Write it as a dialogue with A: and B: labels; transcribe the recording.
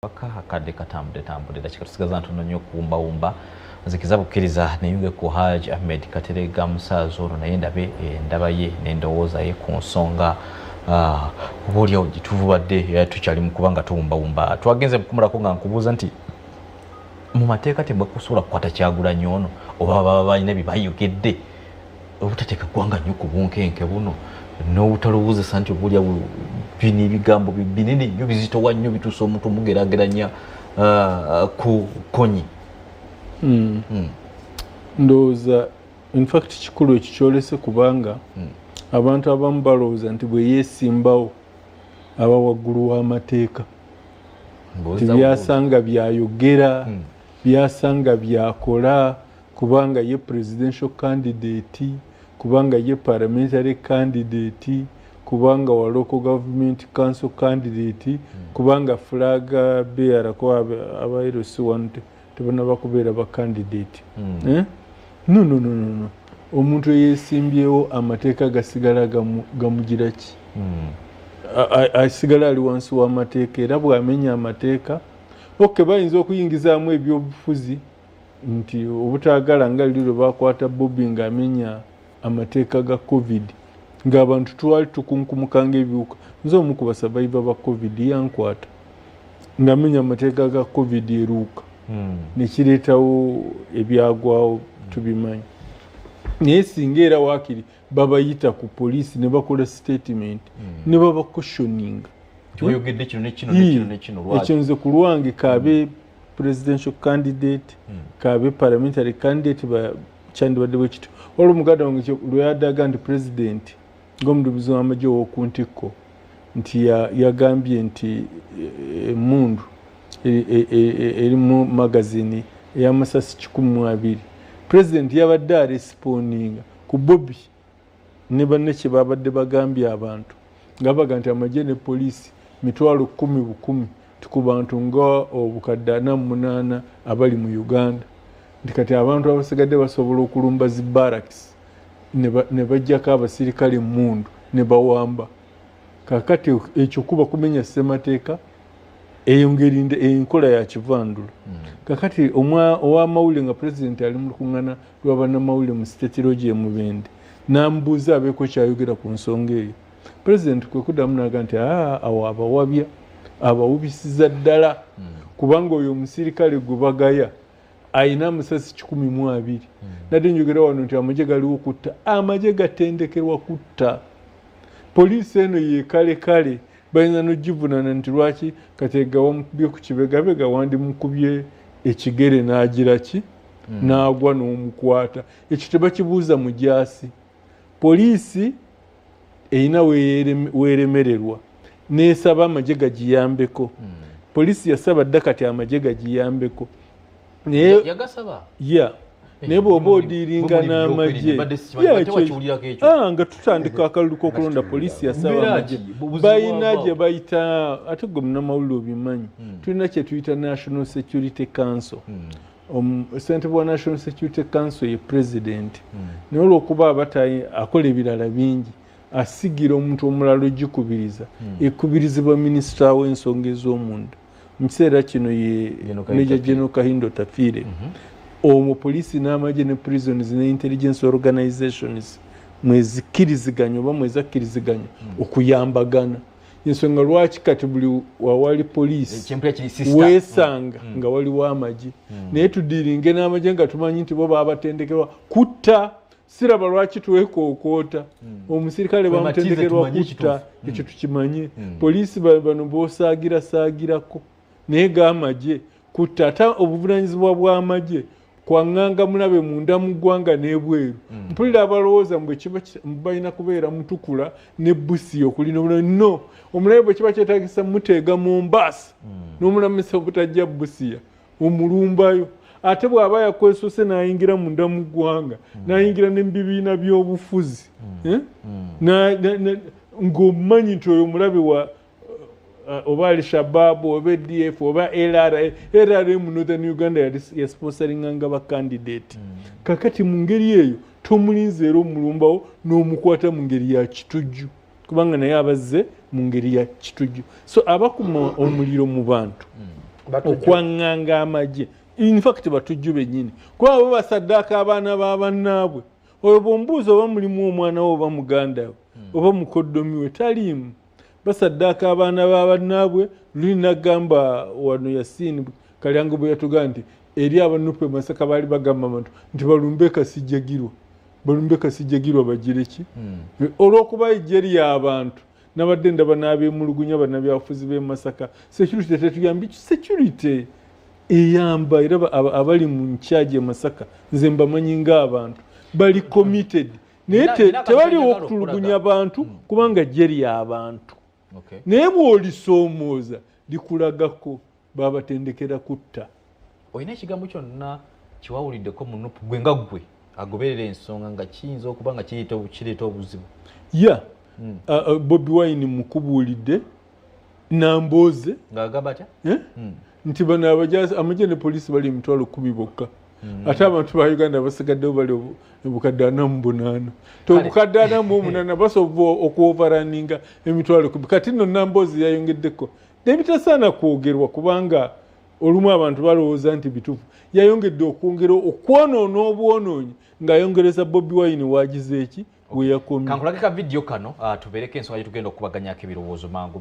A: Paka akadde katambudde tambudde, dakika tusigaza ntono nnyo okuwumbawumba. Nzikiza bukkiriza neyunge ku Haj Ahmed Katerega Musaaza ono, naye ndabe endaba ye n'endowooza ye ku nsonga oba oliawo gye tuvubadde tukyali mu kuba nga tuwumbawumba. Twagenze mukumulako nga nkubuuza nti mu mateeka tebakusobola kukwata Kyagulanyi ono, oba baba balina bye bayogedde obutateeka ggwanga nnyo ku bunkenke buno n'obutalowoozesa nti oba oliawo bino ebigambo binene nnyo, bizitowa nnyo, bituusa omuntu omugeraageranya ku Kony.
B: Ndowooza infact kikulu ekyo kyolese, kubanga abantu abamu balowooza nti bwe yeesimbawo aba waggulu w'amateeka,
A: Mbuuza.
B: Tibyasanga byayogera, byasanga byakola, kubanga ye presidential candidate, kubanga ye parliamentary candidate, kubanga wa local government council candidate, kubanga flag bearer, ko aba LC1 tebanaba kubeera ba candidate. Eh? No, no, no, no, no. Omuntu eyesimbyewo, amateeka gasigala gamugira ki? Asigala ali wansi w'amateeka, era bw'amenya amateeka, ok, bayinza okuyingizaamu ebyobufuzi nti obutaagala, nga luli lwe bakwata Bobi ng'amenya amateeka ga COVID, ng'abantu twali tukunkumuka ng'ebiwuka. Nze omu ku ba survivor ba COVID, yankwata ng'amenya amateeka ga COVID eruuka, nekireetawo ebyagwawo tubimanyi. Naye singa era waakiri babayita ku poliisi ne bakola statement ne babacautioninga.
A: Tiwayogedde kino nekino nekino nekino, lwaki?
B: Ekyo nze ku lwange, kabe presidential candidate, kabe parliamentary candidate, kyandibadde bwe kityo. Waliwo muganda wange lwe yaddaga nti president ng'omuduumizi w'amagye ow'oku ntikko nti yagambye nti emundu eri mu magazini ey'amasasi 120. President yabadde arespondinga ku Bobi ne banne kye babadde bagambye abantu, nga baga nti amagye ne poliisi 10,000 bukumi ti ku bantu nga 48,000 abali mu Uganda, nti kati abantu abasigadde basobola okulumba zi barracks ne bajjako abasirikale emundu ne bawamba. Kakati ekyo kuba kumenya ssemateeka. Eyo ngeri enkola ya kivandula. Kakati ow'amawulire, nga pulezidenti ali mu lukuŋŋaana lw'abannamawulire mu State Lodge e Mubende, n'amubuuza abeeko kyayogera ku nsonga eyo. Pulezidenti kwe kuddamu n'aga nti, "Aa, awo abawabya, abawubisiza ddala, kubanga oyo omusirikale gwe bagaya ayina amasasi 120." Nadde njogera wano nti amagye galiwo kutta, amagye gatendekerwa kutta. Poliisi eno yekalekale bayinza nogivunana nti lwaki Kateega wamukubye ku kibegabega, wandimukubye ekigere n'agira ki, n'agwa n'omukwata. Ekyo tebakibuuza mujaasi. Poliisi erina weeremererwa n'esaba amagye gagiyambeko. Poliisi yasaba dda, kati amagye gagiyambeko, naye
A: Yagasaba?
B: Ya, naye bw'oba odealinga
A: Bwe muli
B: n'amagye
A: byokwerinda, mbadde sikimanyi,
B: Ya,
A: ate wakiwulirako ekyo?
B: Ah, nga tutandika akalulu k'okulonda, poliisi yasaba
A: Mbeera
B: amagye.
A: ki? Buzibu
B: Balina
A: bwavaawo?
B: gye bayita, ate gwe munamawulire obimanyi, tulina kye tuyita National Security Council. Ssentebe wa National Security Council ye president, naye olwokuba aba akola ebirala bingi, asigira omuntu omulala ogikubiriza. Ekubirizibwa minisita w'ensonga ez'omunda, mu kiseera kino ye
A: General Kahinda.
B: Major General Kahinda Otafiire. Omwo poliisi n'amagye ne prisons ne intelligence organizations mwezikkiriziganya oba mwezakkiriziganya okuyambagana. Ensonga lwaki kati buli wawali poliisi
A: Kyempula kiri sister.
B: weesanga nga waliwo amagye, naye tudealinge n'amagye nga tumanyi nti bo babatendekerwa kutta. Siraba lwaki twekookoota omusirikale
A: Twematize,
B: bamutendekerwa
A: tumanye
B: kutta.
A: ekituufu.
B: Ekyo tukimanye. Poliisi bano bosaagirasaagirako, naye gamagye kutta. Ate obuvunanyizibwa bw'amagye kwaŋŋanga mulabe munda mu ggwanga n'ebweru. Mpulira abalowooza mbwe kiba balina kubeera mutukula ne Busia okulina omulabe. No, omulabe bwe kiba kyetagisa muteega mu mbaasi n'omulamisa obutajja Busia, omulumbayo. Ate bw'aba yakwesose n'ayingira munda mu ggwanga, n'ayingira ne mu bibiina by'obufuzi, eh? Ng'omumanyi nti oyo mulabe wa oba Al-Shabaab oba ADF oba LRA. LRA mu Northern Uganda yali yasponsoringanga ba candidate. Kakati mu ngeri eyo tomulinze, era omulumbawo n'omukwata mu ngeri ya kitujju, kubanga naye abazze mu ngeri ya kitujju. So abakuma omuliro mu bantu. Okwaŋŋanga amagye, infact batujju bennyini, kuba bo basaddaaka abaana ba bannaabwe. Oyo bwombuuza oba mulimu omwana we oba muganda we oba mukoddomi we, taliimu. Basaddaaka abaana ba bannaabwe. Luli nagamba wano Yasiini Kalyango bwe yatugamba nti eri abanupu e Masaka baali bagamba abantu nti balumbe Kasijjagirwa, balumbe Kasijjagirwa bagireki, olw'okuba ejje ly'abantu. Nabadde ndaba n'abemulugunya bannabyabufuzi b'e Masaka, security tetuyambi. Security eyamba, era abali mu nkyagi e Masaka nze mbamanyi ng'abantu bali committed, naye tebaliwo okutulugunya bantu, kubanga jje ly'abantu. Naye bw'olisoomooza likulagako babatendekera kutta.
A: Olina ekigambo kyonna kiwawuliddeko mu NUP, gwe nga ggwe agoberera ensonga, nga kiyinza okuba nga kireeta obuzibu?
B: Ya, Bobi Wine mukubuulidde Nambooze.
A: Ng'agamba atya?
B: Eh? Nti bano amagye ne poliisi bali 100,000 bokka, ate abantu ba Uganda basigaddewo bali 408,000. Ti 408,000 basobola okuoverrunninga 100,000. Kati nno Nambooze yayongeddeko nebitasaana kwogerwa, kubanga olumu abantu balowooza nti bituufu. Yayongedde okwongera okwonoona obwonoonyi ng'ayongereza Bobi Wine wagize eki weyakomye.
A: Kankulage ka vidiyo kano, tubeereko ensonga gyetugenda okubaganyako ebirowoozo mangu.